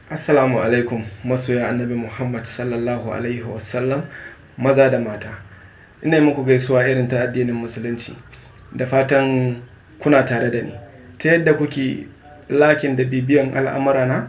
Assalamu alaikum masoya Annabi Muhammad sallallahu alaihi wasallam, maza da mata. Ina muku gaisuwa irin ta addinin Musulunci, da fatan kuna tare da ni. Ta yadda kuke liking da bibiyan al'amurana,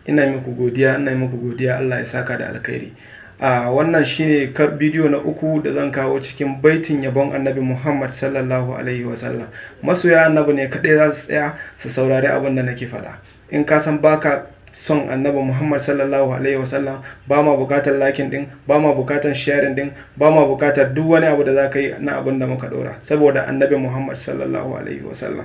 ina muku godiya, ina muku godiya, Allah ya saka da alkhairi. A wannan shine bidiyo na uku da zan kawo cikin baitin yabon Annabi Muhammad sallallahu alaihi wasallam. Masoya Annabi ne kaɗai za su tsaya su saurari abin da nake faɗa. In ka san baka son Annabi Muhammad sallallahu alaihi wasallam, ba ma bukatar liking din, ba ma bukatar sharing din, ba ma bukatar duk wani abu da za ka yi na abin da muka ɗora saboda Annabi Muhammad sallallahu alaihi wasallam.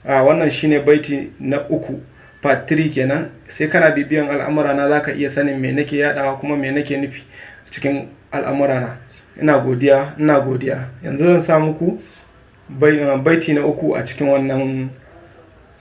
A wannan shine baiti na uku, part 3 kenan. Sai kana bibiyan al'amurana za ka iya sanin me nake yadawa kuma me nake nufi cikin al'amurana. Ina godiya, ina godiya. Yanzu zan sa muku baiti na uku a cikin wannan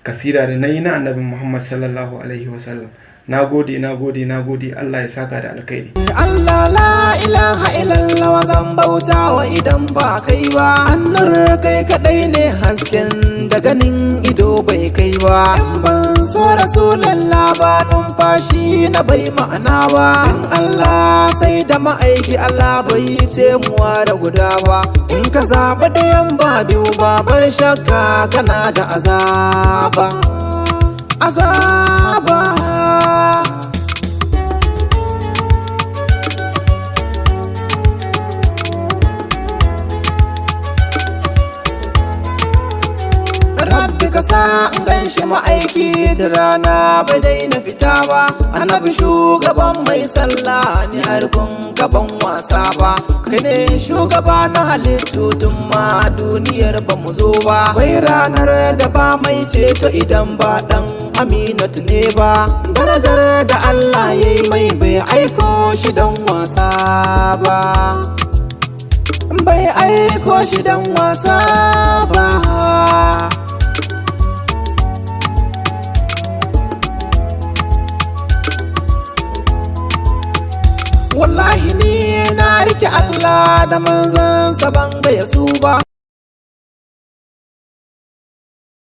kasida da na yi na Annabi Muhammad sallallahu alaihi wasallam. Na gode, na gode, na gode, Allah ya saka da alkhairi. Allah, la ilaha illallah, zan bauta wa idan ba kai ba. Annur, kai kadai ne hasken da ganin ido bai kai ba. In ban so Rasulallah ba, numfashi na bai ma'ana ba. In Allah sai da ma'aiki, Allah bai ce muwa da guda ba. In ka zaɓi ɗayan ba biyu ba, bar shakka kana da azaba, azaba. Rabbi, ka sa in ganshi ma'aiki ta rana bai daina fita ba. Annabi shugaban mai sallah ni har kun gaban wasa ba. Kai ne shugaba na halittu tun ma duniyar ba mu zo ba. Bai ranar da ba mai ceto idan ba dan Aminatu ne ba. Darajar da Allah ya yi mai, bai aiko shi don wasa ba, bai aiko shi don wasa ba. Wallahi ni na rike Allah da manzansa, ban gaya su ba.